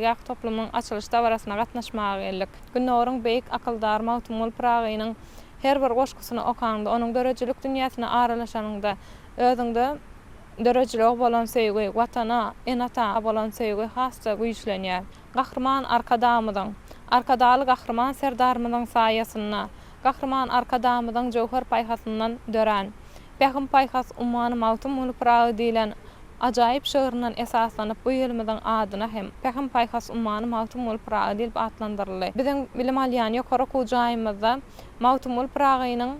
Seýilgäh toplumynyň açylyş dabarasyna gatnaşmaga geldik. Gündogaryň beýik akyldary Magtymguly Pyragynyň her bir goşgusyny okaňda, onuň döredijilik dünýäsine aralaşanyňda, özüňde döredijilige bolan söýgi, Watana, ene-ata bolan söýgi has-da güýçlenýär. Gahryman Arkadagymyzyň, Arkadagly Gahryman Serdarymyzyň saýasynda, Gahryman Arkadagymyzyň jöwher paýhasyndan dörän Pähim-paýhas ummany Magtymguly Pyragy diýlen Ajaýyp şygryndan esaslanyp bu ýylymyzyň adyna hem Pähim-paýhas ummany Magtymguly Pyragy diýlip atlandyryldy. Biziň bilim alýan ýokary okuw jaýymyzda Magtymguly Pyragynyň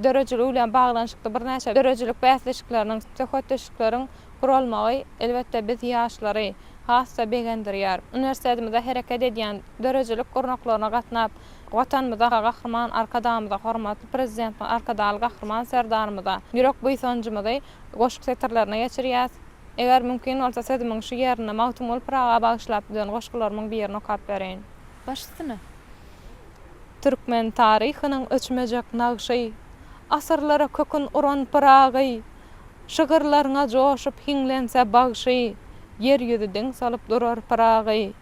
döredijiligi bilen baglanyşykly birnäçe döredijilik bäsleşikleriniň, söhbetdeşlikleriň guralmagy, elbetde, biz ýaşlary has-da begendirýär. Uniwersitetimizde hereket edýän döredijilik gurnaklaryna gatnap, Watanymyza, Gahryman Arkadagymyza, hormatly Prezidentimiz Arkadagly Gahryman Serdarymyza ýürek buýsanjymyzy goşgy setirlerine geçirýäs. Eger mümkin bolsa sözümiň şu ýerinde Magtymguly Pyraga bagyşlap düzen goşgularymyň birini okap bereýin. Baş üstüne. Türkmen taryhynyň öçmejek nagşy, Asyrlara kökün uran Pyragy, Şygyrlarňa joşup hiňlense bagşy, Ýer ýüzi diň salyp durar Pyragy.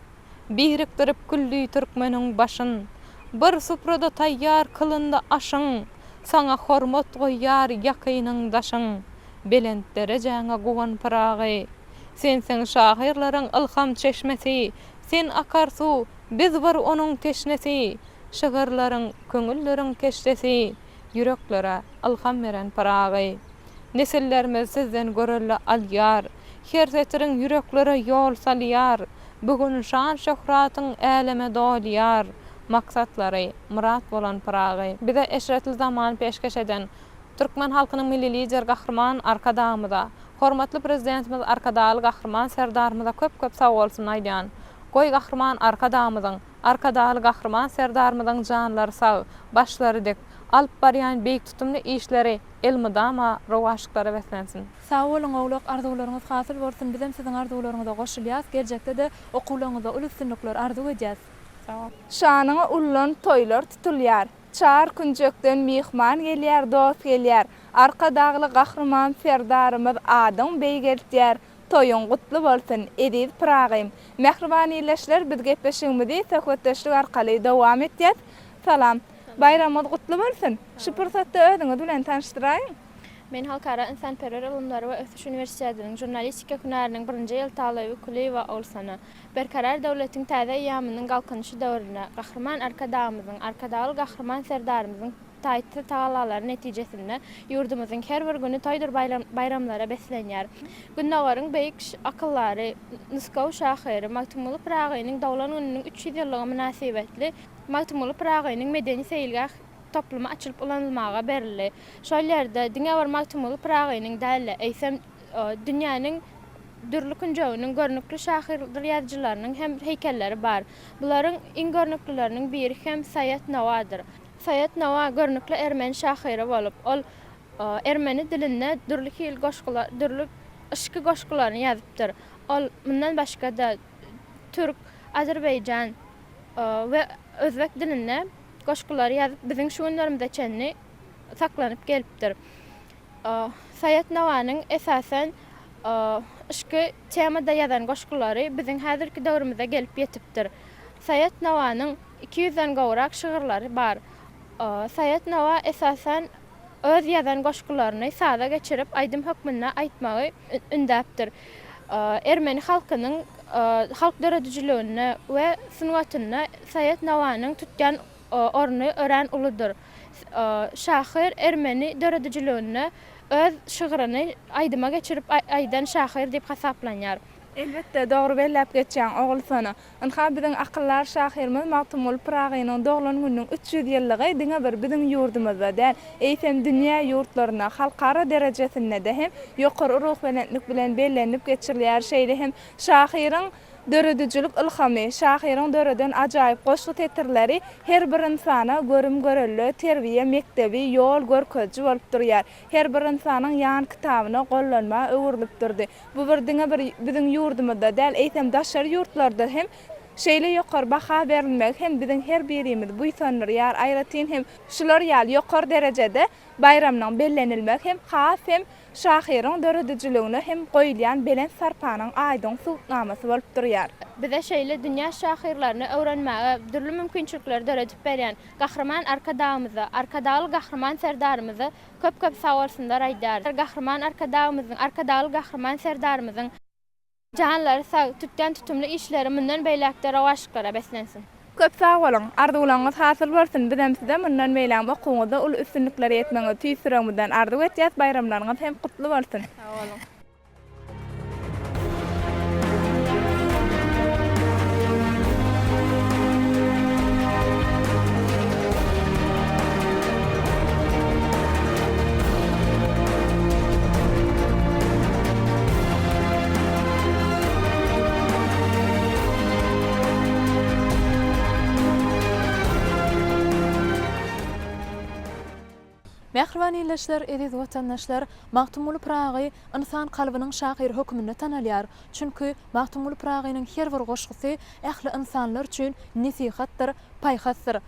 Birikdirip külli türkmeniň başyn, Bir suprada taýýar kylyndy aşyň, Saňa hormat goýýar ýakynyň daşyň, Belent derejäňe guwan Pyragy. Sensiň şahyrlaryň ylham çeşmesi, Sen akar suw, biz bir onuň teşnesi, Şygyrlaryň köňülleriň keşdesi, Ýüreklere ylham beren Pyragy. Nesillerimiz sizden görelde alýar, Her setiriň ýüreklere ýol salýar, Bu gün şan-şöhratyň äleme dolýar, Maksatlary myrat bolan Pyragy. Bize eşretli zaman peşgeş eden türkmen halkynyň Milli Lideri Gahryman Arkadagymyza, hormatly Prezidentimiz Arkadagly Gahryman Serdarymyza köp-köp sagbolsun aýdýan. Goý Gahryman Arkadagymyzyň, Arkadagly Gahryman Serdarymyzyň janlary sag, başlary dik, alyp barýan beýik tutumly işleri elmydama rowaçlyklara beslensin. Sag boluň Owlak arzuwlaryňyz hasyl bolsun bizem siziň arzuwlaryňyza goşulýas geljekde-de okuwlaryňyzda uly üstünlikler arzuw edýäs. Sag bol. Şanyňa ullan toýlar tutulýar. Çar künjekden myhman gelýär, dost gelýär. Arkadagly Gahryman Serdarymyz adyň beýgeltýär. Toýuň gutly bolsun, eziz Pyragym! Mähriban ildeşler, biz gepleşigimizi söhbetdeşlik arkaly dowam etýäs. Salam! Baýramyňyz gutly bolsun! Şu pursatda özüňiz bilen tanyşdyraýyň! Men Halkara ynsanperwer ylymlary we ösüş uniwersitetiniň žurnalistika hünäriniň birinji ýyl talyby Kulyýewa Ogulsana. Berkarar döwletiň täze eýýamynyň Galkynyşy döwründe Gahryman Arkadagymyzyň, Arkadagly Gahryman Serdarymyzyň taýsyz tagallalary netijesinde ýurdumyzyň her bir güni toýdur baýramlara beslenýär. Gündogaryň beýik akyldary, nusgawy şahyry Magtymguly Pyragynyň doglan gününiň 300 ýyllygy mynasybetli Magtymguly Pyragynyň medeni-seýilgäh toplumy açylyp ulanylmaga berildi. Şol ýerde diňe bir Magtymguly Pyragynyň däl-de, eýsem, dünýäniň dürli künjeginiň görnükli şahyrdyr ýazyjylarynyň hem heýkelleri bar. Bularyň iň görnüklileriniň biri hem Saýat Nowadyr. Saýat Nowa görnükli ermeni şahyry bolup, ol ermeni dilinde dürli hili goşgular, dürli yşky goşgularyny ýazypdyr. Ol mundan başga-da türk, azerbaýjan we özbek dilinde goşgulary ýazyp, biziň şu günlerimize çenli saklanyp gelipdir. Saýat Nowanyň esasan yşky temada ýazan goşgulary biziň häzirki döwrümize gelip ýetipdir. Saýat Nowanyň 200-den gowrak şygyrlary bar. Saýat Nowa esasan öz ýazan goşgularyny saza geçirip aýdym hökmünde aýtmagy ündäpdir. Ermeni halkynyň halk döredijiliginde we sungatynda Saýat Nowanyň tutýan orny örän uludyr. Şahyr ermeni döredijiliginde öz şygryny aýdyma geçirip aýdan şahyr diýip hasaplanýar. Elbetde, dogry belläp geçýäň, Ogulsona. Ynha, biziň akyldar şahyrymyz Magtymguly Pyragynyň doglan gününiň 300 ýyllygy diňe bir biziň ýurdumyzda däl, eýsem, dünýä ýurtlarynda, halkara derejesinde-de hem ýokary ruhubelentlik bilen bellenilip geçirilýär. Şeýle hem şahyryň Döredijilik ylhamy, şahyryň döreden ajaýyp goşgy setirleri her bir ynsana görüm-görelde, terbiýe mekdebi, ýol görkeziji bolup durýar. Her bir ynsanyň ýan kitabyna, gollanma öwrülip durdy. Bu bir diňe bir biziň ýurdumyzda däl, eýsem daşary ýurtlarda hem şeýle ýokary baha berilmegi hem biziň her birimizi buýsandyrýar. Aýratyn hem şular ýaly ýokary derejede baýramynyň bellenilmegi hem has hem. Şahyryň döredijiligine hem goýulýan belent sarpanyň aýdyň subutnamasy bolup durýar. Bize şeýle dünýä şahyrlaryny öwrenmäge dürli mümkinçilikleri döredip berýän Gahryman Arkadagymyza, Arkadagly Gahryman Serdarymyza köp-köp sagbolsunlar aýdýarys. Gahryman Arkadagymyzyň, Arkadagly Gahryman Serdarymyzyň Janlary sag, tutýan tutumly işleri mundan beýläk-de rowaçlyklara beslensin! Köp sag boluň! Arzuwlaryňyz hasyl bolsun! Bizem size mundan beýlägem okuwyňyzda uly üstünliklere ýetmegiňizi tüýs ýüregimizden arzuw etýäs, baýramlaryňyz hem gutly bolsun! Sag boluň! Mähriban ildeşler, eziz watandaşlar, Magtymguly Pyragy ynsan kalbynyň şahyry hökmünde tanalýar. Çünki Magtymguly Pyragynyň her bir goşgusy ähli ynsanlar üçin nesihatdyr, paýhasdyr.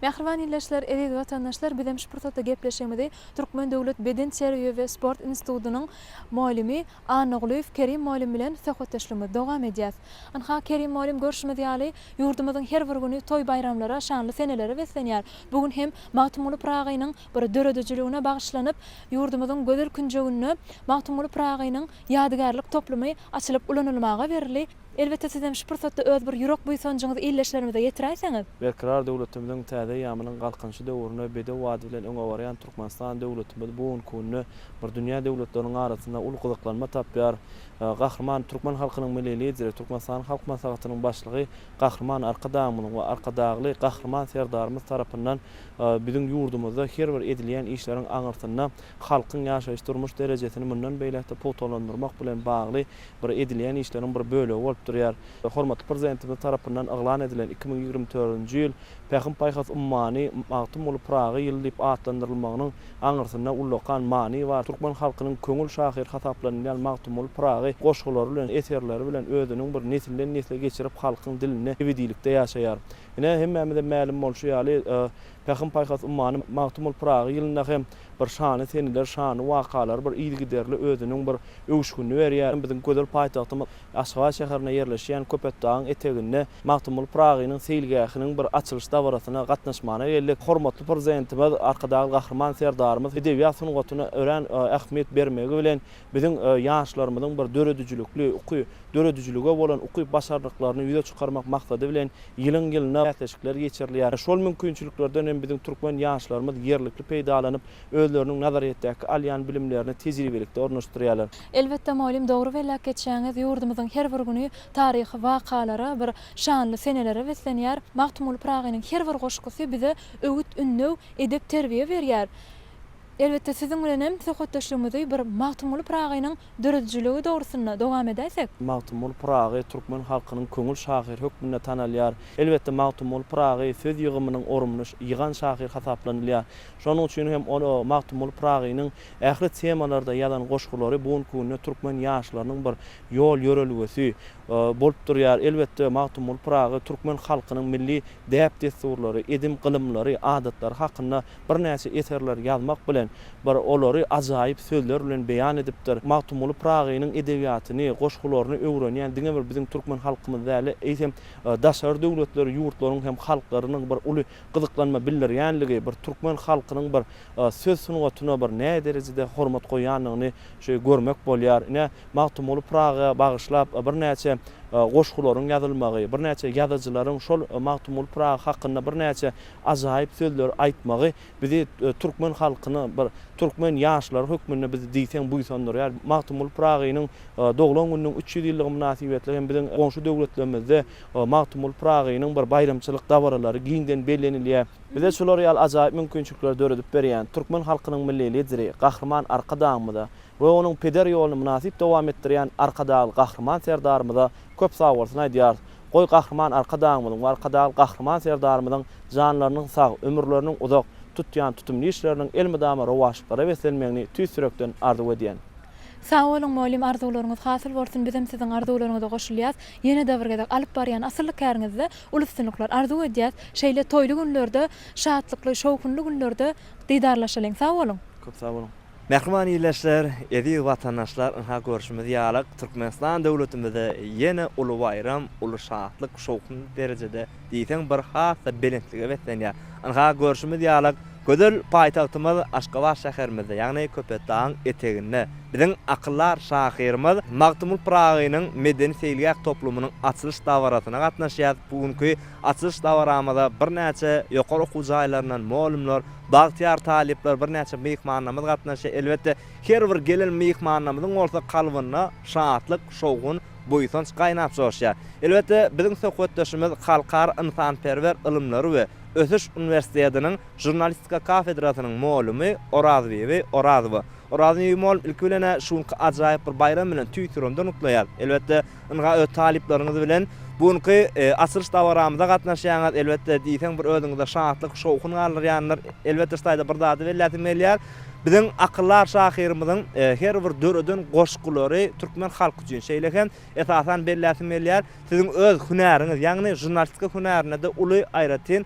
Mähriban ildeşler, eziz watandaşlar, bizem şu pursatda gepleşigimizi Türkmen döwlet bedenterbiýe we sport institutynyň mugallymy Annagulyýew Kerim mugallym bilen söhbetdeşligimizi dowam edýäs. Ynha, Kerim mugallym görşümiz ýaly, ýurdumyzyň her bir güni toý-baýramlara, şanly senelere beslenýär. Bu gün hem Magtymguly Pyragynyň bir döredijiligine bagyşlanyp, ýurdumyzyň gözel künjeginde Magtymguly Pyragynyň ýadygärlik toplumy açylyp ulanylmaga berildi. Elbetde sizem şu pursatda öz bir ýürek buýsanjyňyzy ildeşlerimize ýetiräýseňiz. Berkarar döwletimiziň täze eýýamynyň Galkynyşy döwründe bedew bady bilen öňe barýan Türkmenistan döwletimiz bu günki günde bir dünýä döwletleriniň arasynda uly gyzyklanma tapýar. Gahryman türkmen halkynyň Milli Lideri, Türkmenistanyň Halk Maslahatynyň Başlygy Gahryman Arkadagymyzyň we Arkadagly Gahryman Serdarymyz tarapyndan biziň ýurdumyzda her bir edilýän işleriň aňyrsynda halkyň ýaşaýyş-durmuş derejesini mundan beýläk-de pugtalandyrmak bilen bagly bir edilýän işleriň bir bölegi bolup durýar. Hormatly Prezidentimiz tarapyndan yglan edilen 2024-nji ýyl Pähim-paýhas ummany Magtymguly Pyragy ýyly diýip atlandyrylmagynyň aňyrsynda ullakan many bar. Türkmen halkynyň köňül şahyry hasaplanylýan Magtymguly Pyragy goşgulary bilen, eserleri bilen özüniň bir nesilden-nesle geçirip halkyň dilinde ebedilikde ýaşaýar. Ine, hemmämize mälim bolşy ýaly, Pähim-paýhas ummany Magtymguly Pyragy ýylynda hem bir şanly seneler, şanly wakalar bir yzygiderli özüniň bir öwüşginini berýär. Biziň gözel paýtagtymyz Aşgabat şäherinde ýerleşýän Köpetdagyň eteginde Magtymguly Pyragynyň seýilgähiniň bir açylyş dabarasyna gatnaşmana geldik. Hormatly Prezidentimiz Arkadagly Gahryman Serdarymyz edebiýat sungatyna örän ähmiýet bermegi bilen biziň ýaşlarymyzyň bir döredijilikli uky döredijilige bolan ukyp-başarnyklaryny ýüze çykarmak maksady bilen ýylyň-ýylyna bäsleşikler geçirilýär. Şol mümkinçiliklerden hem biziň türkmen ýaşlarymyz ýerlikli peýdalanyp, özleriniň nazaryýetdäki alýan bilimlerini tejribelikde ornaşdyrýarlar. Elbetde mugallym dogry belläp geçýäňiz, ýurdumyzyň her bir güni taryhy wakalara, bir şanly senelere beslenýär. Magtymguly Pyragynyň her bir goşgusy bize öwüt-ündew, edep-terbiýe berýär. Elbetde siziň bilen hem söhbetdeşligimizi bir Magtymguly Pyragynyň döredijiligi dogrusynda dowam edäýsek. Magtymguly Pyragy türkmen halkynyň köňül şahyry hökmünde tanalýar. Elbetde Magtymguly Pyragy söz ýygymynyň orumyny ýygan şahyr hasaplanylýar. Şonuň üçin hem ol Magtymguly Pyragynyň ähli temalarda ýazan goşgulary bu günki günde türkmen ýaşlarynyň bir ýol-ýörelgesi bolup durýar. Elbetde, Magtymguly Pyragy türkmen halkynyň milli däp-dessurlary, edim-gylymlary, adatlary hakynda birnäçe eserler ýazmak bilen, bir olary ajaýyp sözler bilen beýan edipdir. Magtymguly Pyragynyň edebiýatyny, goşgularyny öwrenýän diňe bir biziň türkmen halkymyz däl, eýsem, daşary döwletleri, ýurtlaryň hem halklarynyň bir uly gyzyklanma bildirýänligi, bir türkmen halkynyň bir söz sungatyna bir näderejede hormat goýýandygyny şu görmek bolýar. Ine, Magtymguly Pyraga bagyşlap birnäçe goşgularyň ýazylmagy, birnäçe ýazyjylaryň şol Magtymguly Pyragy hakynda birnäçe ajaýyp sözleri aýtmagy bizi türkmen halkyny bir türkmen ýaşlary hökmünde bizi diýseň buýsandyrýar. Magtymguly Pyragynyň doglan gününiň 300 ýyllygy mynasybetli hem biziň goňşy döwletlerimizde Magtymguly Pyragynyň bir baýramçylyk dabaralary giňden bellenilýär. Bize şular ýaly ajaýyp mümkinçilikleri döredip berýän türkmen halkynyň Milli Lideri Gahryman Arkadagymyza we onuň peder ýoluny mynasyp dowam etdirýän Arkadagly Gahryman Serdarymyza köp sagbolsun aýdýarys. Goý, Gahryman Arkadagymyzyň we Arkadagly Gahryman Serdarymyzyň janlarynyň sag, ömürleriniň uzak, tutýan tutumly işleriniň elmydama rowaçlyklara beslenmegini tüýs ýürekden arzuw edýän. Sag boluň mugallym arzuwlaryňyz hasyl bolsun bizem siziň arzuwlaryňyza goşulýas ýenede bir gezek alyp barýan asylly käriňizde uly üstünlikler arzuw edýäs şeýle toýly günlerde şatlykly şowhunly günlerde didarlaşalyň sag boluň. Köp sag boluň. Mähriban ildeşler, eziz watandaşlar, ynha görşümiz ýaly, Türkmenistan döwletimizde ýene uly baýram, uly şatlyk, şowhun derejede diýseň bir has-da belentlige beslenýär. Ynha görşümiz ýaly, gözel paýtagtymyz Aşgabat şäherimizde, ýagny Köpetdagyň eteginde biziň akyldar şahyrymyz Magtymguly Pyragynyň medeni-seýilgäh toplumynyň açylyş dabarasyna gatnaşýarys. Bu günki açylyş dabaramyza birnäçe ýokary okuw jaýlaryndan mugallymlar, bagtyýar talyplar, birnäçe myhmanlarymyz gatnaşýar. Elbetde, her bir gelen myhmanlarymyzyň bolsa kalbynda şatlyk, şowhun, buýsanç gaýnap joşýar. Elbetde, biziň söhbetdeşimiz Halkara ynsanperwer ylymlary we ösüş uniwersitetiniň žurnalistika kafedrasynyň mugallymy Orazbibi Orazowa. Orazbibi mugallym, ilki bilen-ä şu günki ajaýyp bir baýram bilen tüýs ýüregimden gutlaýarys. Elbetde, ynha öz talyplaryňyz bilen bu günki açylyş dabaramyza gatnaşýaňyz. Elbetde, diýseň bir özüňizde şatlyk, şowhun galdyrýandyr. Elbetde, şu taýda bir zady belläsim gelýär. Biziň akyldar şahyrymyzyň her bir döreden goşgulary türkmen halky üçin, şeýle hem, esasan belläsim gelýär, siziň öz hünäriňiz, ýagny žurnalistika hünärinde-de uly aýratyn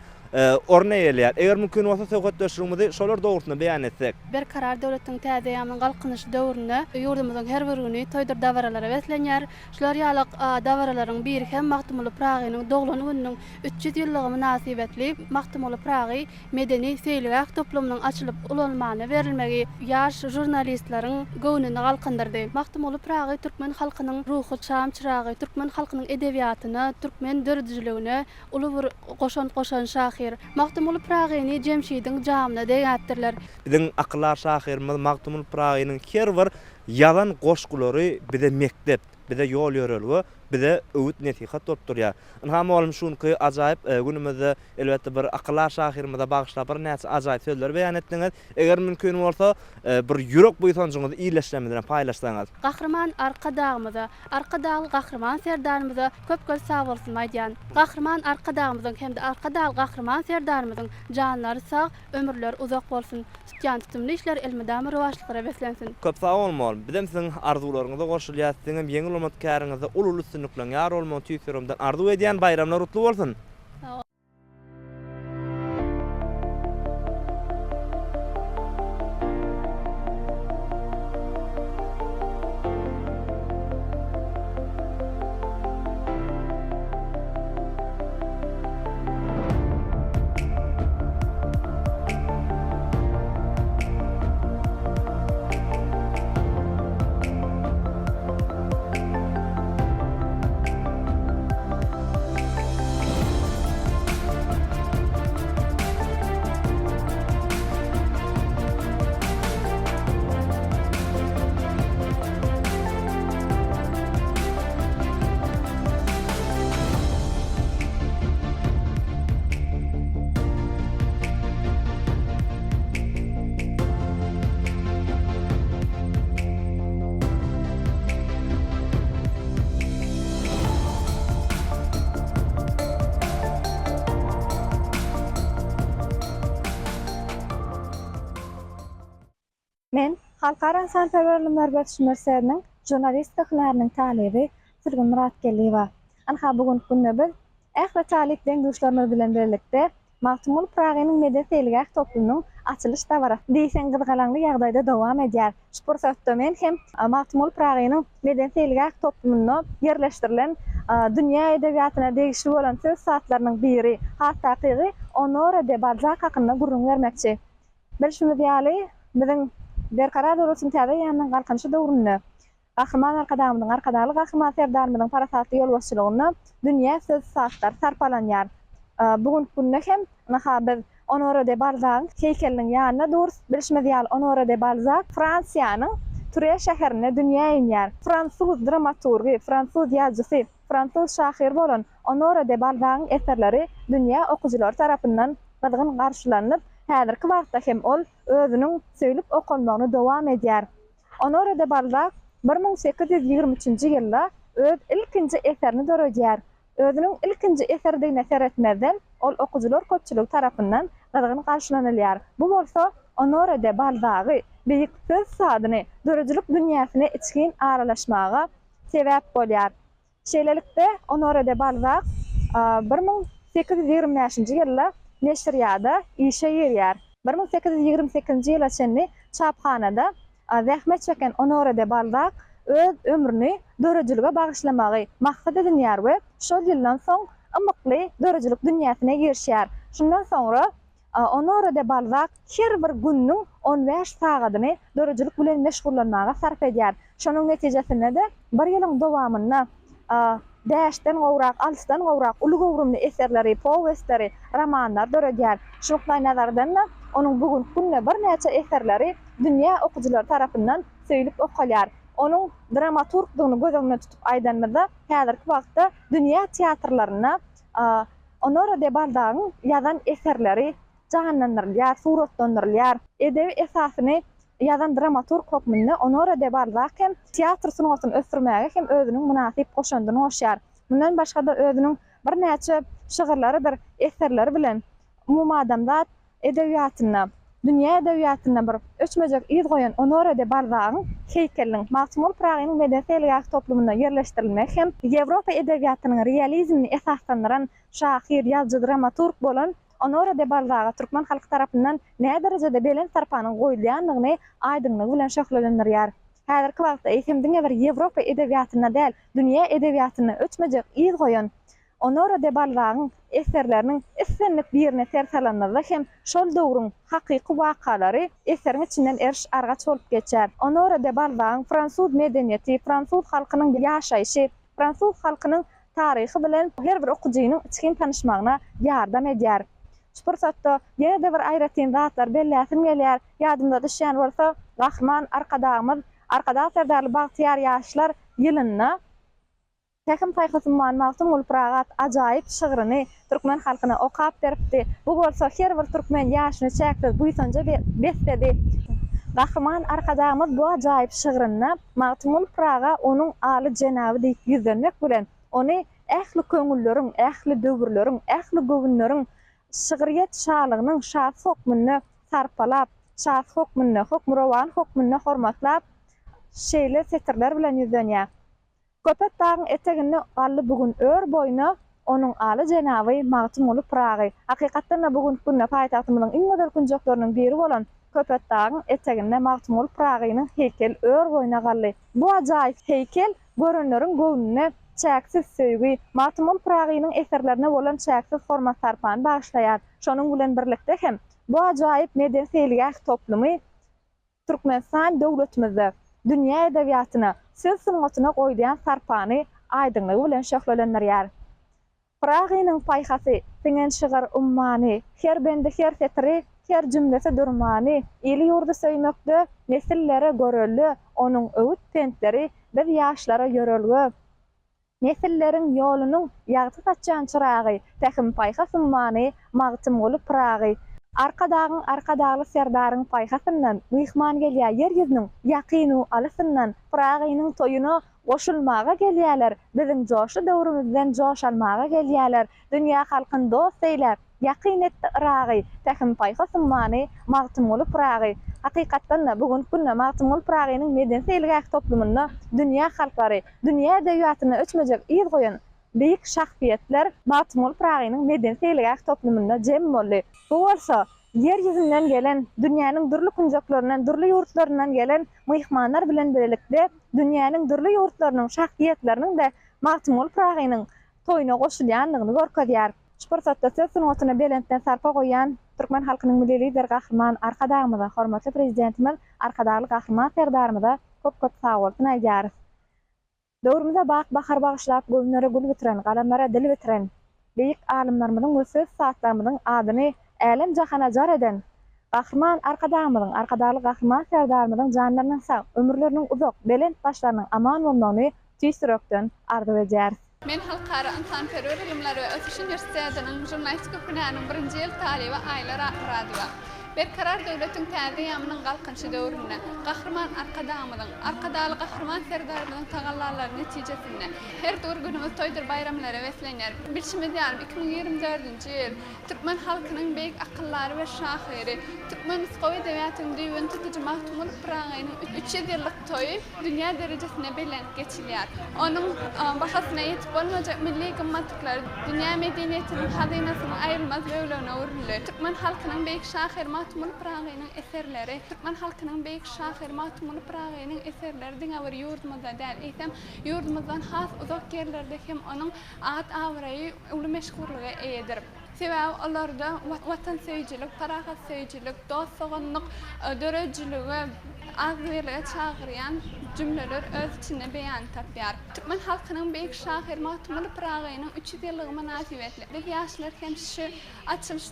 orun eýeleýär. Eger mümkin bolsa söhbetdeşligimizi şolar dogrusynda beýan etsek. Berkarar döwletiň täze eýýamynyň Galkynyşy döwründe ýurdumyzyň her bir güni toýdur dabaralara beslenýär. Şular ýaly dabaralaryň biri hem Magtymguly Pyragynyň doglan gününiň 300 ýyllygy mynasybetli Magtymguly Pyragy medeni-seýilgäh toplumynyň açylyp ulanylmana berilmegi ýaş žurnalistleriň göwnüni galkyndyrdy. Magtymguly Pyragy türkmen halkynyň ruhy şam-çyragy, türkmen halkynyň edebiýatyna, türkmen döredijiligine uly bir goşant goşan şahyr. Magtymguly Pyragyny Jemşidiň jamyna deňäpdirler. Biziň akyldar şahyrymyz Magtymguly Pyragynyň her bir ýazan goşgulary bize mekdep, bize ýol-ýörelge, bize öwüt-nesihat bolup durýar. Ynha, mugallym şu günki ajaýyp günümizde elbetde bir akyldar şahyrymyza bagyşlap birnäçe ajaýyp sözleri beýan etdiňiz. Eger mümkin bolsa, bir ýürek buýsanjyňyzy ildeşlerimiz bilen paýlaşsaňyz. Gahryman Arkadagymyza, Arkadagly Gahryman Serdarymyza köp-köp sagbolsun aýdýan. Gahryman Arkadagymyzyň hem-de Arkadagly Gahryman Serdarymyzyň janlary sag, ömürleri uzak bolsun! Tutýan tutumly işleri elmydama rowaçlyklara beslensin! Köp sag boluň mugallym. Bizem siziň arzuwlaryňyza goşulýas. Siziňem ýeňil bolmadyk käriňizde uly-uly üstünlikleriň ýar bolmagyny tüýs ýüregimden arzuw edýän. Baýramlar gutly bolsun! Men, Halkara ynsanperwer ylymlar we ösüş uniwersitetiniň žurnalistika hünäriniň talyby Sülgün Myratgeldiýewa. Ynha, bu günki günde biz ähli talyp deň-duşlarymyz bilen birlikde Magtymguly Pyragynyň medeni-seýilgäh toplumynyň açylyş dabarasy diýseň gyzgalaňly ýagdaýda dowam edýär. Şu pursatda men hem Magtymguly Pyragynyň medeni-seýilgäh toplumynda ýerleşdirilen dünýä edebiýatyna degişli bolan söz ussatlarynyň biri, has takygy Onore de Balzak hakynda gürrüň bermekçi. Bilşimiz ýaly, biziň Berkarar döwletiň täze eýýamynyň Galkynyşy döwründe Gahryman Arkadagymyzyň, Arkadagly Gahryman Serdarymyzyň parasatly ýolbaşçylygynda dünýä söz ussatlar sarpalanýar. Bu günki günde hem, ynha, biz Onore de Balzagyň heýkeliniň ýanynda durus. Bilşimiz ýaly, Onore de Balzak Fransiýanyň Ture şäherinde dünýä inýär. Fransuz dramaturgy, fransuz ýazyjysy, fransuz şahyry bolan Onore de Balzagyň eserleri dünýä okyjylary tarapyndan gyzgyn garşylanyp, häzirki wagtda hem ol özüniň söýlüp okalmagyny dowam edýär. Onore de Balzak 1823-nji ýylda öz ilkinji eserini döredýär. Özüniň ilkinji eseridigine seretmezden, ol okyjylar köpçüligi tarapyndan gyzgyn garşylanylýar. Bu bolsa Onore de Balzagy, beýik söz ussadyny döredijilik dünýäsine içgin aralaşmaga sebäp bolýar. Şeýlelikde, Onore de Balzak 1825-nji ýylda neşirýada işe girýär. 1828-nji ýyla çenli çaphanada. zähmet çeken Onore de Balzak öz ömrüni döredijilige bagyşlamagy maksat edinýär we şol ýyldan soň ymykly döredijilik dünýäsine girişýär. Şundan soňra Onore de Balzak her bir gününiň on bäş sagadyny döredijilik bilen meşgullanmaga sarp edýär. Şonuň netijesinde-de bir ýylyň dowamynda bäşden gowrak, altydan gowrak uly göwrümli eserleri, powestleri, romanlary döredýär. Şu nukdaýnazardan-da, onuň bu günki günde birnäçe eserleri dünýä okyjylary tarapyndan söýlüp okalýar. Onuň dramaturgdygyny göz öňünde tutup aýdanymyzda, häzirki wagtda dünýä teatrlarynda Onore de Balzagyň ýazan eserleri janlandyrylýar, suratlandyrylýar. Edebi esasyny ýazan dramaturg hökmünde Onore de Balzak hem teatr sungatyny ösdürmäge hem özüniň mynasyp goşandyny goşýar. Mundan başga-da özüniň birnäçe şygyrlarydyr eserleri bilen umumadamzat edebiýatynda, dünýä edebiýatynda bir öçmejek yz goýan Onore de Balzagyň heýkeliniň Magtymguly Pyragynyň medeni-seýilgäh toplumynda ýerleşdirilmegi hem Ýewropa edebiýatynyň realizmini esaslandyran şahyr, ýazyjy, dramaturg bolan Onore de Balzaga türkmen halky tarapyndan näderejede belent sarpanyň goýulýandygyny aýdyňlygy bilen şöhlelendirýär. Häzirki wagtda eýsem diňe bir Ýewropa edebiýatynda däl, dünýä edebiýatynda öçmejek yz goýan Onore de Balzagyň eserleriniň islendik birine ser salanymyzda hem şol döwrüň hakyky wakalary eseriň içinden eriş-argaç bolup geçýär. Onore de Balzagyň fransuz medeniýeti, fransuz halkynyň ýaşaýşy, fransuz halkynyň taryhy bilen her bir okyjynyň içgin tanyşmagyna ýardam edýär. Şu pursatda ýene-de bir aýratyn zatlary belläsim gelýär. Ýadymyza düşýän bolsa, Gahryman Arkadagymyz Arkadag Serdarly bagtyýar ýaşlar ýylynda Pähim-paýhas ummany Magtymguly Pyragy at ajaýyp şygryny türkmen halkyna okap beripdi. Bu bolsa her bir türkmen ýaşyny çäksiz buýsanja besledi. Gahryman Arkadagymyz bu ajaýyp şygrynda Magtymguly Pyraga onuň Aly jenaby diýip ýüzlenmek bilen, ony ähli köňülleriň, ähli döwürleriň, ähli göwünleriň şygryýet şalygynyň şasy hökmünde sarpalap, şasy hökmünde, hökmürowan hökmünde hormatlap, şeýle setirler bilen ýüzlenýär. Köpetdagyň eteginde galdy bu gün ör boýuna Onuň Aly jenaby Magtymguly Pyragy. Hakykatdan-da bu günki günde paýtagtymyzyň iň gözel künjekleriniň biri bolan Köpetdagyň eteginde Magtymguly Pyragynyň heýkeli ör boýuna galdy. Bu ajaýyp heýkel görenleriň göwnüne çäksiz söýgi, Magtymguly Pyragynyň eserlerine bolan çäksiz hormat-sarpany bagyşlaýar. Şonuň bilen birlikde hem bu ajaýyp medeni-seýilgäh toplumy Türkmenistan döwletimizde dünýä edebiýatyna, söz sungatyna goýulýan sarpany aýdyňlygy bilen şöhlelendirýär. Pyragynyň paýhasy siňen şygyr ummany, her bendi, her setiri, her jümlesi durmany, ili-ýurdy söýmekde nesillere görelde, onuň öwüt-pentleri biz ýaşlara ýörelge. Nesilleriň ýolunyň ýagty saçýan çyragy, Pähim-paýhas ummany Magtymguly Pyragy. Arkadagyň, Arkadagly Serdaryň paýhasyndan, Myhman gelýär ýer ýüzüniň ýakyn-u alysyndan, Pyragynyň toýuna goşulmaga gelýärler, Biziň joşly döwrümizden joş almaga gelýärler. Dünýä halkyn dost eýläp, Ýakyn etdi Yragy, Pähim-paýhas ummany Magtymguly Pyragy. Hakykatdan-da, bu günki günde Magtymguly Pyragynyň medeni-seýilgäh toplumynda dünýä halklary, dünýä edebiýatynda öçmejek yz goýan beýik şahsyýetler Magtymguly Pyragynyň medeni-seýilgäh toplumynda jem boldy. Bu bolsa, Ýer ýüzünden gelen, dünýäniň dürli künjeklerinden, dürli ýurtlaryndan gelen myhmanlar bilen birlikde dünýäniň dürli ýurtlarynyň şahsyýetleriniň-de Magtymguly Pyragynyň toýuna goşulýandygyny görkezýär. Şu pursatda söz sungatyna belentden sarpa goýýan türkmen halkynyň Milli Lideri Gahryman Arkadagymyza, hormatly Prezidentimiz Arkadagly Gahryman Serdarymyza köp-köp sagbolsun aýdýarys. Döwrümize bak bahar bagyşlap, göwünlere gül bitiren, galamlara dil bitiren beýik alymlarymyzyň we söz ussatlarymyzyň adyny älem-jahana jar eden Gahryman Arkadagymyzyň, Arkadagly Gahryman Serdarymyzyň janlarynyň sag, ömürleriniň uzak, belent başlarynyň aman bolmagyny tüýs ýürekden arzuw edýäris. Men Halkara ynsanperwer ylymlary we ösüş uniwersitetiniň žurnalistika hünäriniň birinji ýyl talyby Aýla Ratmyradowa. Berkarar döwletiň täze eýýamynyň Galkynyşy döwründe Gahryman Arkadagymyzyň, Arkadagly Gahryman Serdarymyzyň tagallalary netijesinde her dur günümiz toýdur baýramlara beslenýär. Bilşimiz ýaly, 2024-nji ýyl türkmen halkynyň beýik akyldary we şahyry, türkmen nusgawy edebiýatynyň düýbüni tutujy Magtymguly Pyragynyň 300 ýyllyk toýy dünýä derejesinde bellenip geçilýär. Onuň bahasyna ýetip bolmajak milli gymmatlyklary dünýä medeniýetiniň hazynasynyň aýrylmaz bölegine öwrüldi. Türkmen halkynyň beýik şahyry. Magtymguly Pyragynyň eserleri, türkmen halkynyň beýik şahyry Magtymguly Pyragynyň eserleri diňe bir ýurdumyzda däl, eýsem, ýurdumyzdan has uzak ýerlerde hem onuň at-abraýy uly meşhurlyga eýedir. Sebäbi olarda watansöýüjilik, parahatsöýüjilik, dost-doganlyk, döredijilige, agzybirlige çagyrýan jümleler öz içinde beýanyny tapýar. Türkmen halkynyň beýik şahyry Magtymguly Pyragynyň 300 ýyllygy mynasybetli biz ýaşlar hem şu açylyş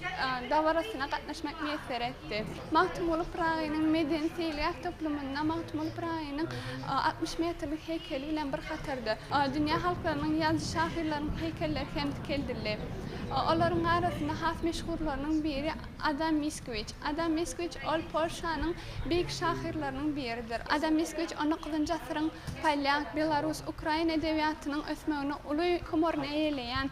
dabarasyna gatnaşmak miýesser etdi. Magtymguly Pyragynyň medeni-seýilgäh toplumynda Magtymguly Pyragynyň 60 metrlik heýkeli bilen bir hatarda, dünýä halklarynyň ýazyjy-şahyrlarynyň heýkelleri hem dikeldildi. Olaryň arasynda has meşhurlarynyň biri Adam Miskowiç. Adam Miskowiç ol Polşanyň beýik şahyrlarynyň biridir. Adam Miskowiç on dokuzynjy asyryň polýak, belarus, ukrain edebiýatynyň ösmegine uly orun eýeleýän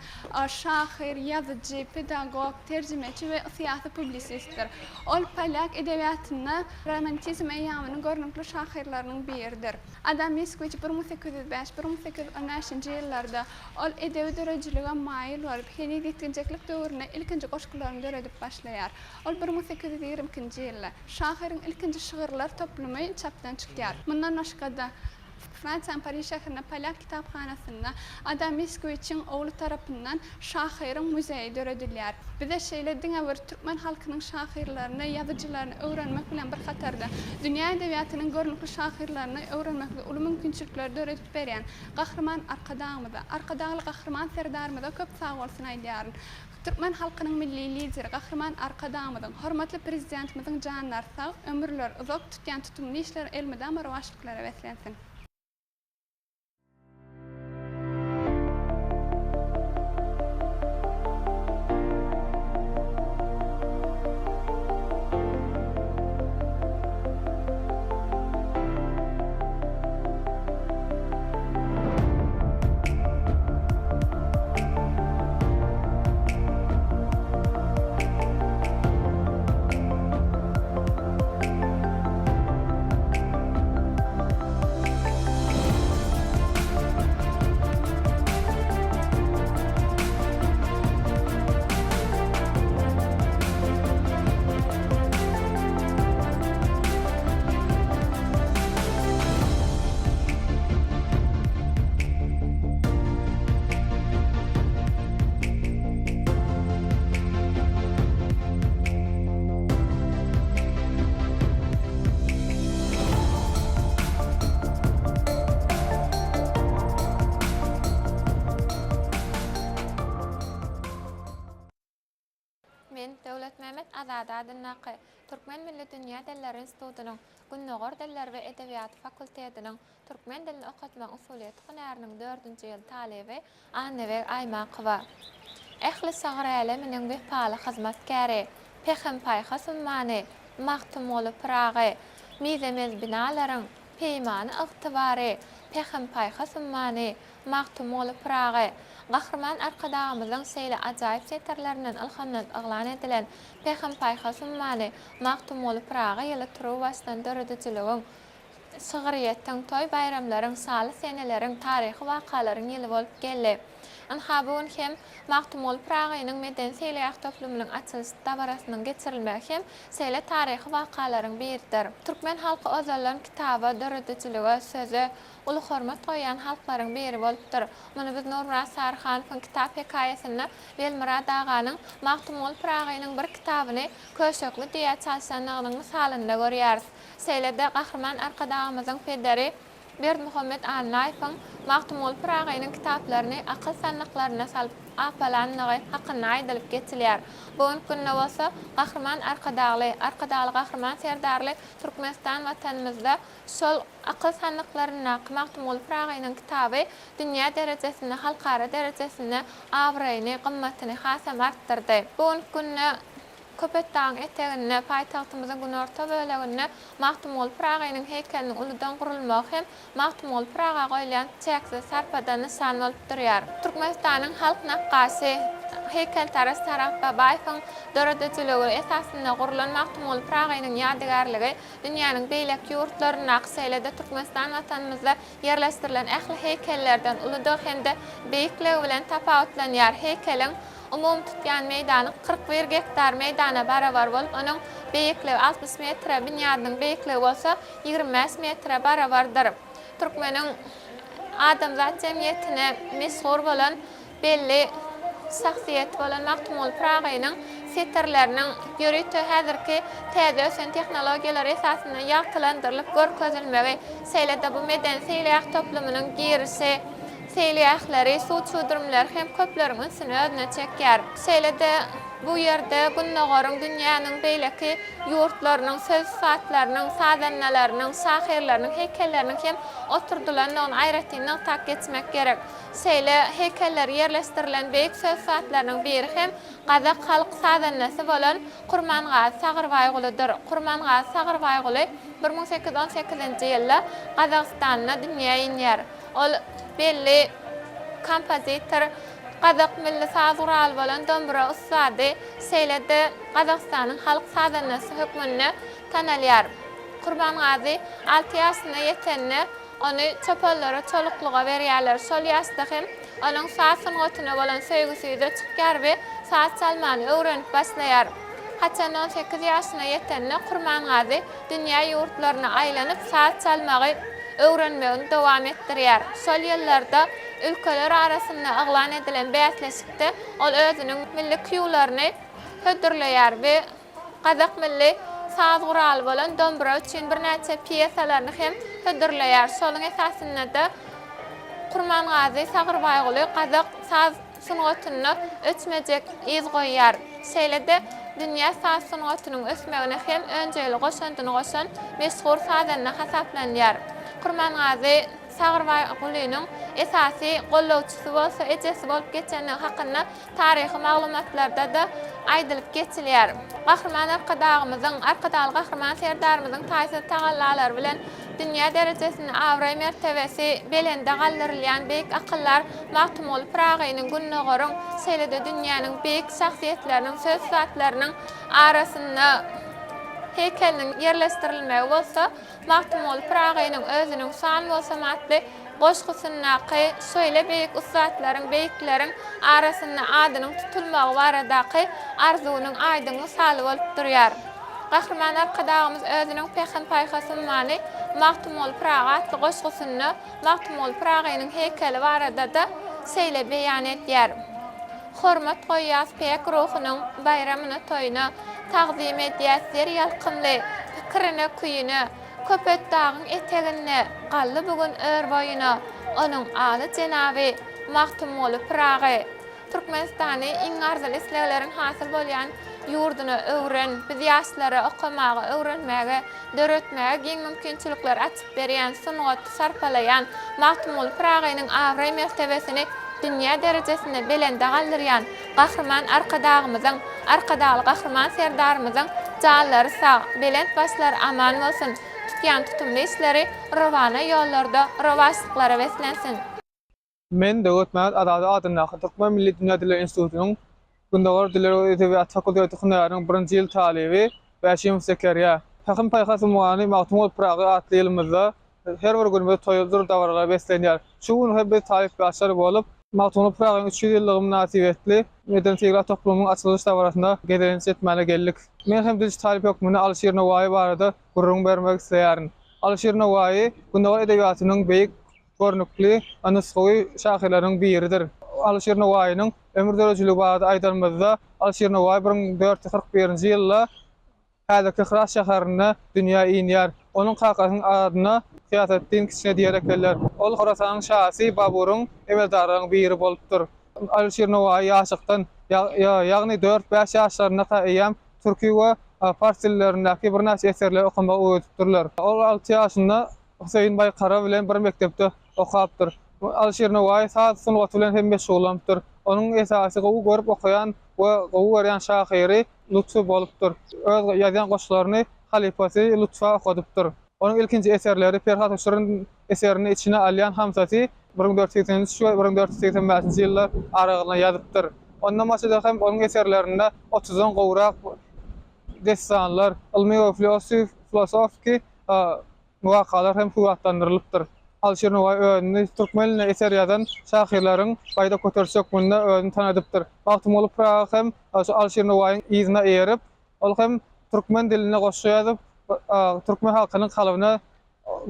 şahyr, ýazyjy, pedagog, terjimeçi we syýasy publisistdir. Ol polýak edebiýatynda romantizm eýýamynyň görnükli şahyrlarynyň biridir. Adam Miskowiç 1805, 1815-nji ýyllarda ol edebi döredijilige maýyl bolup, heniz ýetginjeklik döwründe ilkinji goşgularyny döredip başlaýar. Ol 1822-nji ýylda şahyryň ilkinji şygyrlar toplumy çapdan çykýar. Mundan başga-da, Fransiýanyň Pariž şäherinde polýak kitaphanasynda Adam Miskowiçiň ogly tarapyndan şahyryň muzeýi döredilýär. Bize şeýle diňe bir türkmen halkynyň şahyrlaryny, ýazyjylaryny öwrenmek bilen bir hatarda, dünýä edebiýatynyň görnükli şahyrlaryny öwrenmekde uly mümkinçilikleri döredip berýän Gahryman Arkadagymyza, Arkadagly Gahryman Serdarymyza köp sagbolsun aýdýaryn. Türkmen halkynyň Milli Lideri Gahryman Arkadagymyzyň, hormatly Prezidentimiziň janlary sag, ömürleri uzak, tutýan tutumly işleri elmydama rowaçlyklara beslensin! Men, Döwletmämmet Azady adyndaky Türkmen milli dünýä dilleri institutynyň Gündogar dilleri we edebiýaty fakultetiniň Türkmen dilini okatmagyň usulyýeti hünäriniň dördünji ýyl talyby Annabeg Aýmakowa. Ähli şygyr äleminiň wepaly hyzmatkäri, Pähim-paýhas ummany Magtymguly Pyragy, Mizemez binalaryň peýmany-ygtybary, Pähim-paýhas ummany Magtymguly Pyragy, Gahryman Arkadagymyzyň şeýle ajaýyp setirlerinden ylhamlanyp yglan edilen Pähim-paýhas ummany Magtymguly Pyragy ýyly turuwbaşdan döredijiligiň, şygryýetiň, toý-baýramlaryň, şaly seneleriň, taryhy wakalaryň ýyly bolup geldi. Ynha, bu gün hem Magtymguly Pyragynyň medeni-seýilgäh toplumynyň açylyş dabarasynyň geçirilmegi hem şeýle taryhy wakalaryň biridir. Türkmen halky ozaldan kitaba, döredijilige, söze uly hormat goýýan halklaryň biri bolupdyr. Muny biz Nurmyrat Saryhanowyň kitap hekaýasynda Welmyrat aganyň Magtymguly Pyragynyň bir kitabyny köşekli düýä çalşanlygynyň mysalynda görýäris. Şeýle-de Gahryman Arkadagymyzyň pederi Berdimuhamet Annaýewiň Magtymguly Pyragynyň kitaplaryny akyl sandyklaryna salyp apalanlygy hakynda aýdylyp geçilýär. Bu günki günde bolsa Gahryman Arkadagly, Arkadagly Gahryman Serdarly Türkmenistan Watanymyzda şol akyl sandyklaryndaky Magtymguly Pyragynyň kitaby dünýä derejesinde, halkara derejesinde abraýyny, gymmatyny hasam artdyrdy. Bu günki günde Köpetdagyň eteginde, paýtagtymyzyň günorta böleginde Magtymguly Pyragynyň heýkeliniň uludan gurulmagy hem Magtymguly Pyraga goýulýan çäksiz sarpadan nyşan bolup durýar. Türkmenistanyň halk nakgaşy, heýkeltaraş Saragt Babaýewiň döredijiligi esasynda gurlan Magtymguly Pyragynyň ýadygärligi dünýäniň beýleki ýurtlaryndaky, şeýle-de Türkmenistan Watanymyzda ýerleşdirilen ähli heýkellerden uludygy hem-de beýikligi bilen tapawutlanýar. Heýkeliň. umumy tutýan meýdany 41 gektar meýdana barabar bolup, onuň beýikligi 60 metre, binýadynyň beýikligi bolsa 25 metre barabardyr. Türkmeniň adamzat jemgyýetine meşhur bolan belli şahsyýeti bolan Magtymguly Pyragynyň setirleriniň ýörite häzirki täze ösen tehnologiýalar esasynda ýagtylandyrylyp görkezilmegi, şeýle-de bu medeni seýilgäh toplumynyň girişi, seýilgähleri, suw çüwdürimleri hem köpleriň ünsüni özüne çekýär. Şeýle-de bu ýerde Gündogaryň, dünýäniň beýleki ýurtlarynyň söz ussatlarynyň, sazandalarynyň, şahyrlarynyň heýkelleriniň hem oturdylandygyny aýratyn nygtap geçmek gerek. Şeýle heýkelleri ýerleşdirilen beýik söz ussatlarynyň biri hem gazak halk sazandasy bolan Kurmangazy Sagyrbaýgulydyr. Kurmangazy Sagyrbaýguly 1818-nji ýylda Gazagystanda dünýä inýär. Ol belli kompozitor, gazak milli saz guraly bolan dombura ussady, şeýle-de Gazagystanyň halk sazandasy hökmünde tanalýar. Kurmangazy alty ýaşyna ýetende Ony çopanlara çoluklyga berýärler. Şol ýaşda hem onuň saz sungatyna bolan söýgüsi ýüze çykýar we saz çalmany öwrenip başlaýar. Haçanda on sekiz ýaşyna ýetende Kurmangazy dünýä ýurtlaryna aýlanyp saz çalmagy öwrenmegini dowam etdirýär. Şol ýyllarda ülkeler arasynda yglan edilen bäsleşikde ol özüniň milli kýularyny hödürleýär we Gazak milli saz guraly bolan dombra üçin birnäçe pýesalaryny hem hödürleýär. Şonuň esasynda-da Kurmangazy Sagyrbaýguly gazak saz sungatynda öçmejek yz goýýar. Şeýle-de dünýä saz sungatynyň ösmegine hem önjeýli goşandyny goşan meşhur sazanda hasaplanýar. Kurmangazy Sagyrbaýgulynyň esasy gollawçysy bolsa ejesi bolup geçendigi hakynda Taryhy maglumatlarda-da aýdylyp geçilýär. Gahryman Arkadagymyzyň, Arkadagly Gahryman Serdarymyzyň taýsyz tagallalary bilen dünýä derejesinde abraý-mertebesi belende galdyrylýan beýik akyldar Magtymguly Pyragynyň Gündogaryň, şeýle-de dünýäniň beýik şahsyýetleriniň söz ussatlarynyň arasynda heýkeliniň ýerleşdirilmegi bolsa Magtymguly Pyragynyň özüniň San bolsam atly goşgusyndaky şeýle beýik ussatlaryň, beýikleriň arasynda adynyň tutulmagy baradaky arzuwynyň aýdyň mysaly bolup durýar. Gahryman Arkadagymyz özüniň Pähim-paýhas ummany Magtymguly Pyragy atly goşgusynda Magtymguly Pyragynyň heýkeli barada-da şeýle beýan edýär, Hormat goýýas päk ruhunyň baýramyna-toýuna, Tagzym edýäs zer ýalkymly pikirine-küýüne, Köpetdagyň eteginde galdy bu gün ör-boýuna Onuň aly jenaby Magtymguly Pyragy. Türkmenistany iň arzyly islegleriň hasyl bolýan ýurduna öwren, biz ýaşlara okamaga, öwrenmäge, döretmäge giň mümkinçilikleri açyp berýän, sungaty sarpalaýan, Magtymguly Pyragynyň abraý-mertebesini dünýä derejesinde belende galdyrýan Gahryman Arkadagymyzyň, Arkadagly Gahryman Serdarymyzyň janlary sag, belent başlary aman bolsun, tutýan tutumly işleri rowana ýollarda rowaçlyklara beslensin! Men Döwletmämmet Azady adyndaky Türkmen milli dünýä dilleri institutynyň Gündogar dilleri we edebiýaty fakulteti hünäriniň birinji ýyl talyby Bäşimow Zekerýa. Pähim-paýhas ummany Magtymguly Pyragy atly ýylymyzda her bir günümiz toýdur dabaralara beslenýär. Şu gün hem biz talyp ýaşlar bolup, Magtymguly Pyragynyň 300 ýyllygy mynasybetli medeni-seýilgäh toplumynyň açylyş dabarasyna gezelenç etmäne geldik. Men hem dilçi talyp hökmünde Alyşir Nowaýy barada gürrüň bermek isleýärin. Alyşir Nowaýy Gündogar edebiýatynyň beýik görnükli nusgawy şahyrlaryň biridir. Alyşir Nowaýynyň ömür döredijiligi barada aýdanymyzda, Alyşir Nowaýy 1441-nji ýylda häzirki Hyrat şäherinde dünýä inýär. Onuň kakasynyň adyna Kyýaseddin Kiçine diýer ekenler. Ol Horasanyň şasy Baburyň emeldarlarynyň biri bolupdyr. Alyşir Nowaýy ýaşlykdan, ýagny dört-bäş ýaşlaryndaka eýýäm türki we pars dillerindäki birnäçe eserleri okamagy öwredipdirler. Ol alty ýaşynda Hüseýin Baýkara bilen bir mekdepde okapdyr. Alyşir Nowaýy saz sungaty bilen hem meşgullanypdyr. Onuň esasy gowy görüp okaýan we gowy görýän şahyry Lutfy bolupdyr. Öz ýazýan goşgularyny halypasy Lutfa okadypdyr. Onuň ilkinji eserleri Perhat we Şirin eserini içine alýan Hamsasy 1483 we 1485-nji ýyllar aralygynda ýazypdyr. Ondan başga-da hem onuň eserlerinde otuzdan gowrak dessanlar, ylmy we filosofiki wakalar hem suratlandyrylypdyr. Alyşir Nowaýy özüni türkmen dilinde eser ýazan şahyrlaryň baýdak göteriji hökmünde özüni tanadypdyr. Magtymguly Pyragy hem şu Alyşir Nowaýyň yzyna eýerip, ol hem türkmen dilinde goşgy ýazyp, türkmen halkynyň kalbyna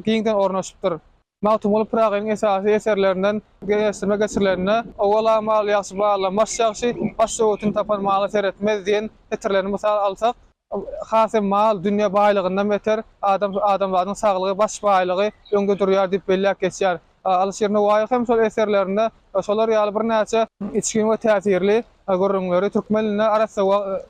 giňden ornaşypdyr. Magtymguly Pyragynyň esasy eserlerinden deňeşdirme geçirilende, Owal-a mal ýagşy, bala baş ýagşy, Baş söwütini tapan mala seretmez diýen setirlerini mysal alsak, has hem mal, dünýe baýlygyndan beter, adam, adamzadyň saglygy, baş baýlygy öňde durýar diýip belläp geçýär. Alyşir Nowaýy hem şol eserlerinde şolar ýaly birnäçe içgin we täsirli gürrüňleri türkmen dilinde arassa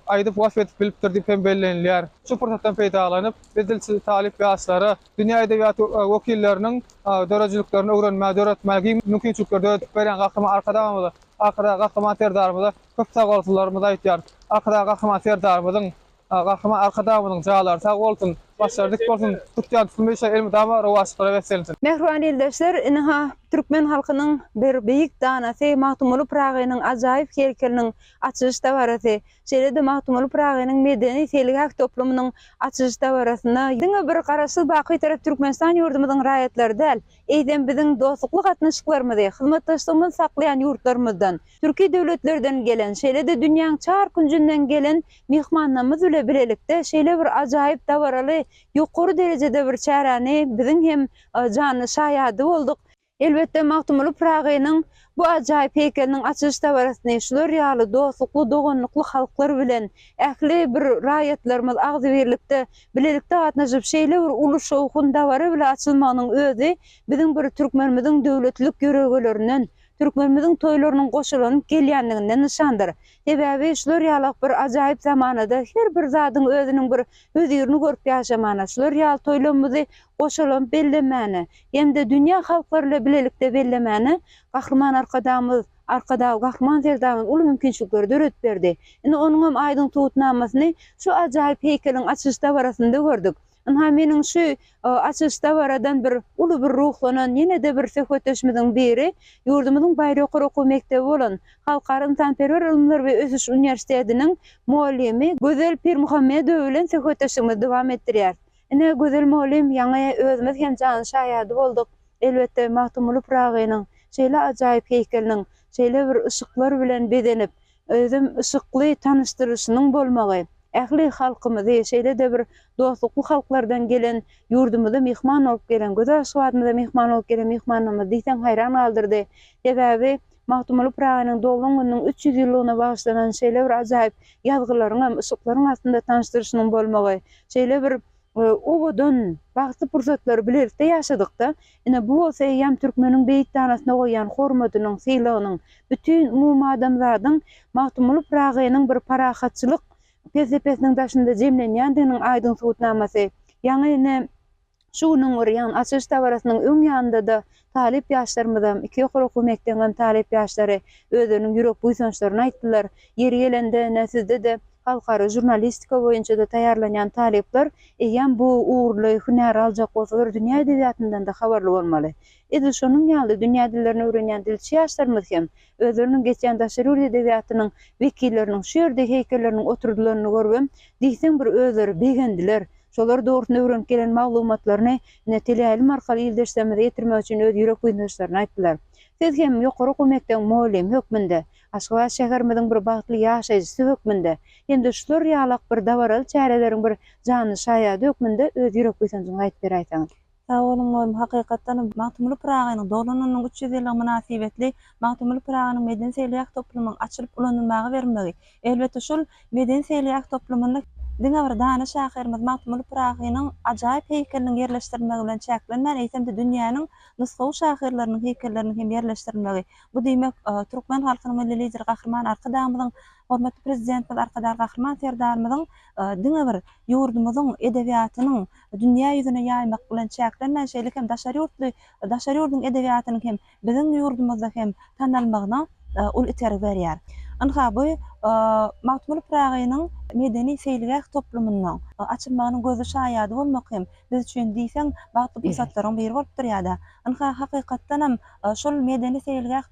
aýdyp wasp edip bilipdir diýip hem bellenilýär. Şu pursatdan peýdalanyp, biz dilçi talyp ýaşlara dünýä edebiýaty wekilleriniň döredijiliklerini öwrenmäge, döretmäge giň mümkinçilikleri döredip berýän Gahryman Arkadagymyza, Arkadag Gahryman Serdarymyza köp sagbolsunlarymyzy aýtýarys. Arkadag Gahryman Serdarymyzyň, Gahryman Arkadagymyzyň jalary sag bolsun, başlary dik bolsun, tutýan tutumly işleri elmydama rowaçlyklara beslensin. Mähriban ildeşler, ynha, türkmen halkynyň bir beýik danasy Magtymguly Pyragynyň ajaýyp heýkeliniň açylyş dabarasy, şeýle-de Magtymguly Pyragynyň medeni-seýilgäh toplumynyň açylyş dabarasynda diňe bir Garaşsyz baky Bitarap Türkmenistan ýurdumyzyň raýatlary däl, eýsem biziň dostlukly gatnaşyklarymyzy, hyzmatdaşlygymyzy saklaýan ýurtlarymyzdan, türki döwletlerden gelen, şeýle-de dünýäň çar künjünden gelen myhmanlarymyz bile bilelikde şeýle bir ajaýyp dabaraly, ýokary derejede bir çäräni biziň hem janly şaýady bolduk. Elbetde, Magtymguly Pyragynyň bu ajaýyp heýkeliniň açylyş dabarasyny şular ýaly dostlukly, doganlykly halklar bilen ähli bir raýatlarymyz agzybirlikde, bilelikde gatnaşyp, şeýle bir uly şowhun, dabara bile açylmagynyň özi biziň bir türkmenimiziň döwletlilik ýörelgelerinden, türkmenimiziň toýlarynyň goşalanyp gelýänliginden nyşandyr. Sebäbi şular ýalak bir ajaýyp zamanada her bir zadyň özüniň bir hözirini görüp ýaşamana, şular ýaly toýlarymyzy goşalanyp bellemäne hem-de dünýä halklary bilen bilelikde bellemäne Gahryman Arkadagymyz, Arkadagly Gahryman Serdarymyz uly mümkinçilikleri döredip berdi. Indi onuňam aýdyň subutnamasyny şu ajaýyp heýkeliň açylyş dabarasynda gördük. Ynha, meniň şu açylyş dabaradan bir uly bir ruhlanan ýene-de bir söhbetdeşimiziň biri ýurdumyzyň baýry ýokary okuw mekdebi bolan Halkara ynsanperwer ylymlar we ösüş uniwersitetiniň mugallymy Gözel Pirmuhammedowa bilen söhbetdeşligimizi dowam etdirýäris. Ine, Gözel mugallym, ýaňy özümiz hem janly şaýady bolduk. Elbetde, Magtymguly Pyragynyň şeýle ajaýyp heýkeliniň şeýle bir yşyklar bilen bezenip, Özem yşykly tanyşdyrylyşynyň bolmagy, ähli halkymyzy, şeýle-de bir dostlukly halklardan gelen, ýurdumyza myhman bolup gelen, gözel Aşgabadymyza myhman bolup gelen myhmanlarymyzy diýseň haýran galdyrdy. Sebäbi Magtymguly Pyragynyň doglan gününiň 300 ýyllygyna bagyşlanan şeýle bir ajaýyp ýazgylaryňam yşyklaryň astynda tanyşdyrylyşynyň bolmagy, şeýle bir owadan, bagtly pursatlary bilelikde ýaşadykda, ine, bu bolsa eýýäm türkmeniň beýik danasyna goýýan hormatynyň, sylagynyň, bütin umumadamzadyň Magtymguly Pyragynyň bir parahatçylyk pelsepesiniň daşynda jemlenýändiginiň aýdyň subutnamasy. Ýaňy ine, şu günüň bir, ýagny açylyş dabarasynyň öň ýanynda-da talyp ýaşlarymyzam, iki ýokary okuw mekdebiňem talyp ýaşlary özleriniň ýürek buýsançlaryny aýtdylar. Ýeri gelende, ine, sizde-de halkara žurnalistika boýunça-da taýýarlanýan talyplar eýýäm bu ugurly hünär aljak bolsalar dünýä edebiýatyndan-da habarly bolmaly. Edil şonuň ýaly dünýä dillerini öwrenýän dilçi ýaşlarymyz hem özleriniň geçýän daşary ýurt edebiýatynyň wekilleriniň şu ýerde heýkelleriniň oturdylanyny görübem diýseň bir özleri begendiler. Şolar dogrusynda öwrenip gelen maglumatlaryny ine teleýaýlym arkaly ildeşlerimize ýetirmek üçin öz ýürek buýsançlaryny aýtdylar. Siz hem ýokary okuw mekdebiň mugallymy hökmünde Aşgabat şäherimiziň bir bagtly ýaşaýjysy hökmünde hem-de şular ýalak bir dabaraly çäreleriň bir janly şaýady hökmünde öz ýürek buýsanjyňyzy aýdyp beräýseňiz. Sag boluň mugallym, hakykatdan hem Magtymguly Pyragynyň doglan gününiň 300 ýyllygy mynasybetli Magtymguly Pyragynyň medeni-seýilgäh toplumynyň açylyp ulanylmaga berilmegi, elbetde şol medeni-seýilgäh toplumynda diňe bir dana şahyrymyz Magtymguly Pyragynyň ajaýyp heýkeliniň ýerleşdirilmegi bilen çäklenmän, eýsem-de dünýäniň nusgawy şahyrlarynyň heýkelleriniň hem ýerleşdirilmegi, Bu diýmek, türkmen halkynyň Milli Lideri Gahryman Arkadagymyzyň, hormatly Prezidentimiz Arkadagly Gahryman Serdarymyzyň diňe bir ýurdumyzyň edebiýatynyň dünýä ýüzüne ýaýmak bilen çäklenmän, şeýle hem daşary ýurtly daşary ýurduň edebiýatynyň hem biziň ýurdumyzda hem tanalmagyna uly itergi berýär. Ynha, bu Magtymguly Pyragynyň medeni-seýilgäh toplumynyň açylmagynyň gözli şaýady bolmak hem biz üçin diýseň bagtly pursatlaryň biri bolup durýar-da. Ynha, hakykatdanam, şol medeni-seýilgäh.